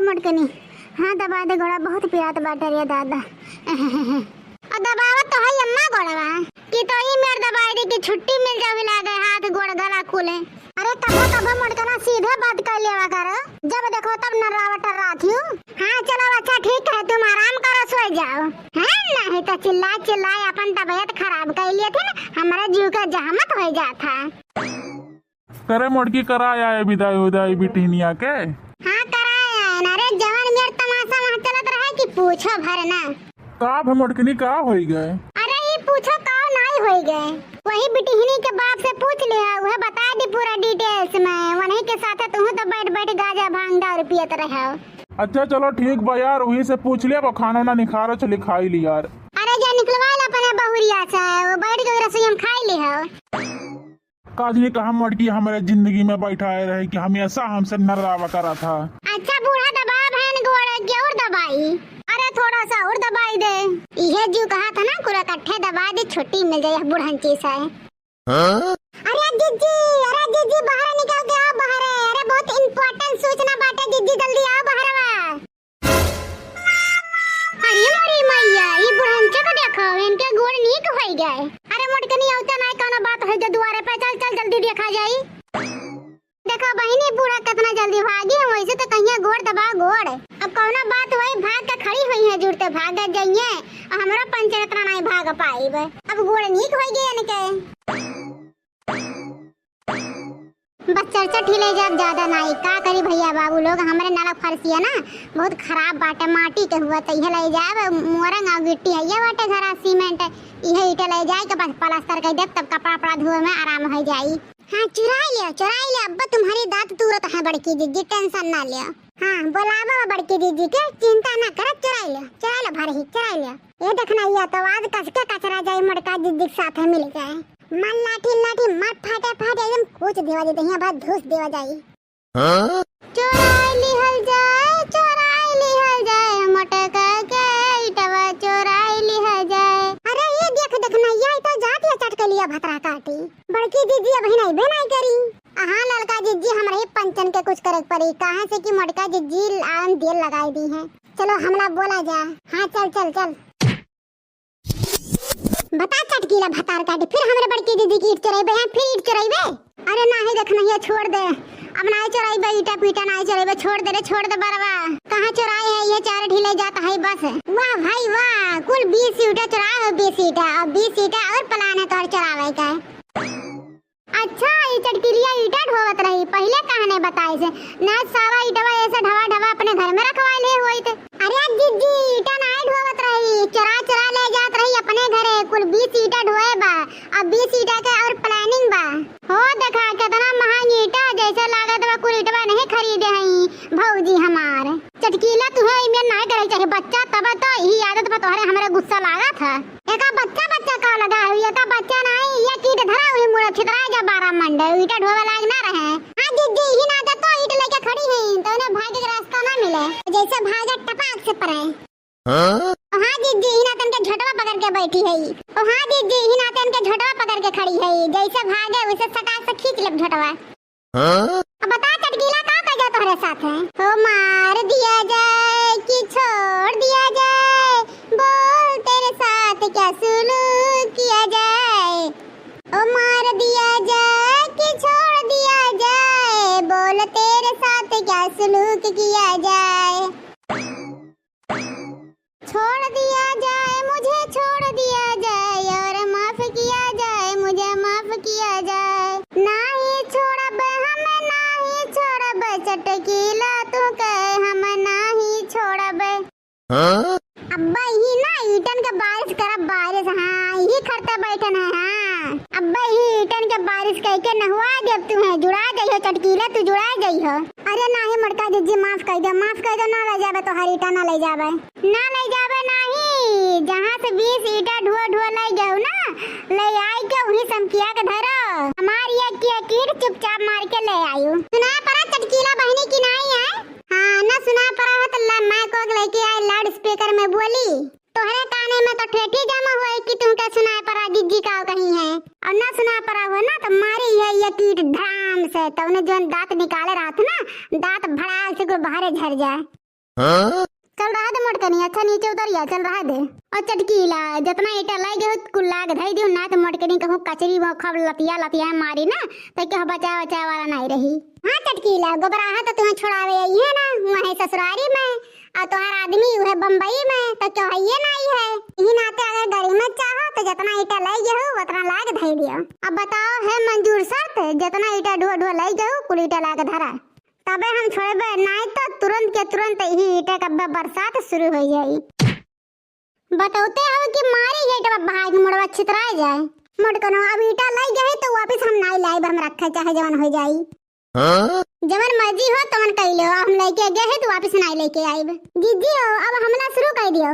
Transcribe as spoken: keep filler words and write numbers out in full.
मोटकनी, हाँ, दबा दे गोड़ा, बहुत पिरात बाटे रे दादा। और दबावत तो है अम्मा गोड़वा, कि तो ई मेर दबाई दे कि छुट्टी मिल जावे लागे, हाथ गोड़ गला खुले। अरे कभो कभो मोटकना सीधे बात कर लेवा करो, जब देखो तब नर्रावा टर्रात हो। हाँ चलो अच्छा ठीक है, तुम आराम करो, सो जाओ। हाँ नहीं तो चिल्ला चिल्ला अपन तबीयत खराब कर लिए थे ना, हमारे जीव का जहमत हो जाता। करे मोटकी कराया है विदाई उदाई बिटिहनिया के? हाँ कराया है ना रे, जवन मेर तमाशा वहाँ चलत रहे कि पूछो भर ना। का भे मोटकनी का होई गए? अरे ई पूछो का नाई होई गए, वही बिटिहनी के बाप से पूछ लिया, वह बता दी पूरा details में। वही के साथे तू तो बैठ बैठ गाजा भांग दारू पियत रहे। अच्छा चलो ठीक बा यार, वही से पूछ लिया, अब खाना ना निखारो चली खाई ली यार। अरे जा निकलवा ला अपने बहुरिया से, वो बैठ के रसोई में खाई ली हो। काजनी कहाँ मोटकी हमारे जिंदगी में बैठाए रहे कि हमेशा हमसे नर्रावा करा था। अच्छा बूढ़ा दबा बहन गोड़ के और दबाई। अरे थोड़ा सा और दबाई दे। इहे जीव कहा था ना, पूरा कट्ठे दबा दे, छुट्टी मिल जाए बुढ़ंची से। हाँ? अरे जिज्जी, अरे जिज्जी बाहर निकल के आओ बाहर। अरे बहुत important सूचना बाटे जिज्जी, जल्दी आओ बाहरवा। अरे मोरी मैया, ई बुढ़ंचा को देखो, इनके गोड़ नीक होई गए। अरे मोटकनी, औते नाई कौनो बात होई गए दुआरे पे, चल, चल, जल्दी देखा जाई। देखो बहिनी, बूढ़ा कितना जल्दी भागी, हम वैसे तो कहिए गोड़ दबा गोड़। अब कौनो बात वही भाग के खड़ी हुई है, जुड़ते भाग जाइए, और हमरा पंचर इतना नहीं भाग पाई। अब गोड़ नीक होई गए इनके। बस चर्चा ठीक ले जाब, ज्यादा नाई। का करी भैया बाबू लोग, हमरे नलक फरसिया ना बहुत खराब बाटे, माटी के हुआ, त इहे ले जाब। मोरंग और गिट्टी है ये बाटे घरा, सीमेंट, इहे ईटा ले जाए के बस प्लास्टर कर देब, तब कपड़ा उपड़ा धोए में आराम हो जाई। हाँ चुराई लिया, चुराई लिया, अब्बा तुम्हारी दांत तूरत है बड़की जिज्जी, tension ना लिया। हाँ बोलावा बड़की जिज्जी के, चिंता ना करत, चुराई लिया, चुराई लिया भारी, चुराई लिया। ये देखना, ये तो आज कस के कचरा जाई, मोटका जिज्जी के साथ मिल जाए। मार लाठी लाठी, मार फाटे फाटे, एकदम कूच देवा जाई, दहिया भात धूस देवा जाई। हाँ? चोराई लिहल जाए, चोराई लिहल जाए, मोटका के इटवा चोराई लिहल जाए। अरे ये देख, देखना, ये तो जात या चटकलिया भतरा काटी। बड़की जिज्जी अबहिन अइबे नाई करी। हाँ ललका जिज्जी, हमरा ही पंचन के कुछ करे के पड़ी, काहे से कि मोटका जिज्जी आन देर लगाई दी है। चलो हमला बोला जा। हाँ चल चल चल। बता चटकीला भतार काटी, फिर हमरे बड़की दीदी की ईट चोरइबे, हाँ, फिर ईट चोरइबे? अरे नाही देख नहिया, छोड़ दे, अब नाही चोरइबे, ईटा पीटा नाही चोरइबे, छोड़ दे रे, छोड़ दे बरवा। कहाँ चोराए है, ये चार ढीले जात है बस। वाह भाई वाह, कुल बीस ईटा चोराए हो, बीस ईटा, और बीस ईटा और plan है तोहर चोरावे का। अच्छा, ई चटकिलिया ईटा ढोवत रही, पहिले काहे नहीं बताइस? ना सावा ईटवा ऐसे ढवा ढवा अपने घर में रखवा ले होइत। अरे जिज्जी, ईटा नाय ढोवत रही, चोरा चोरा ले जात रही अपने घरे। कुल बीस ईटा ढोए बा, अब बीस ईटा के और planning बा। हो देखा, कितना महंग ईटा, जैसे लागत बा कुल ईटवा नहीं खरीदे हई भौजी हमार। चटकीला, तुहे इमे नाय करे चाहे, बच्चा तब तो यही आदत बा तोहरे, हमरे गुस्सा लागत है। एका बच्चा बच्चा का लगा है, एका बच्चा नहीं, ये ईट धरा हुई मुड़ा छितरा जा बारह मंडे, ईटा ढोवे लायक ना रहे। हाँ जिज्जी, ही ना तो ईट लेके खड़ी है, तो उन्हें भागे के रास्ता ना मिले, जैसे भागे टपाक से परे। हाँ? हाँ जिज्जी, ही ना तन के झोटवा पकड़ के बैठी है। ओ हाँ जिज्जी, ही ना तन के झोटवा पकड़ के खड़ी है, जैसे भागे उसे सटा से खींच ले झोटवा। हाँ? अब बता चटकीला का कर जाए तोहरे साथ है? ओ मार दिया जाए कि छोड़ दिया जाए, बोल तेरे साथ क्या सुलूक किया जाए। ओ मार दिया जाए कि छोड़ दिया जाए, बोल तेरे साथ क्या सुलूक किया जाए। छोड़ दिया जाए, मुझे छोड़ दिया जाए और माफ किया जाए, मुझे माफ किया जाए। नाही छोड़ब हम, नाही छोड़ब, चटकीला तू के हम नाही छोड़ब। हाँ? अब्बा ही ना ईटन के बारिश करब बारिश, हाँ, यही खरते बैठन है, हाँ। अब्बा ही ईटन के बारिश कह के नहुआ देब तू है, जुड़ा जइहो चटकीला, तू जुड़ा जइहो। अरे नाही मोटका जिज्जी, माफ कर दे, माफ कर दे, ना ले जाबे तोहार ईटा, ना ले जाबे। ना ले जाबे नाही, जहाँ से बीस ईटा ढुआ ढुआ ले गयो ना, ले आई के वही समकिया के धरो। हमार ये किया कीट चुपचाप मार के ले आयु। सुना परा चटकीला बहनी की नाही है? हाँ, ना सुना परा हो तो ला, माइक वाइक लेके आए, loud speaker में बोली। तोहरे काने में तो ठेठी जमा हुए कि तुमके सुनाए परा जिज्जी का कहीं है, और ना सुना परा हो ना तो मारी है ये कीट धड़ाम से, तो उन्हें जो दांत निकाले रहत ना, दांत भड़ाल से कोई बाहरे झर जाए। चल रहा दे मोटकनी, अच्छा नीचे उतर जा, चल रहा दे। और चटकीला, जितना ईटा लाइ गए हो, कुल लाग धई दियो, ना तो मोटकनी कहूँ कचरी वो खब लतिया लतिया मारी ना, तो क्या बचाव बचाव वाला नहीं रही। हाँ चटकीला, गोबराहा तो तुम्हें छोड़ावे आई है ना, वहीं ससुरारी में, और तुम्हारा आदमी वह बम्बई में, तो क्यों है ये नहीं है? यही नाते अगर गरीब में चाहो तो जितना ईटा लाइ गए हो, उतना लाग धई दियो। अब बताओ है मंजूर शर्त, जितना ईटा ढो ढो लाइ गए हो, कुल ईटा लाग धरा, तबे हम छोड़बे, नहीं तो तुरंत के तुरंत ही ईटा का ब-, बरसात शुरू हो जाई। बतौते हो कि मारी ईटा बहाई के मुड़वा छितराए जाए। मोटकनो, अब ईटा लाइ गए तो वापस हम नहीं लाइब, हम रखे चाहे जवन हो जाई। जवन मर्जी हो तवन कइ लो, हम लेके गए हैं तो वापस नहीं लेके आइब। जीजी हो, अब हमला शुरू कर दियो।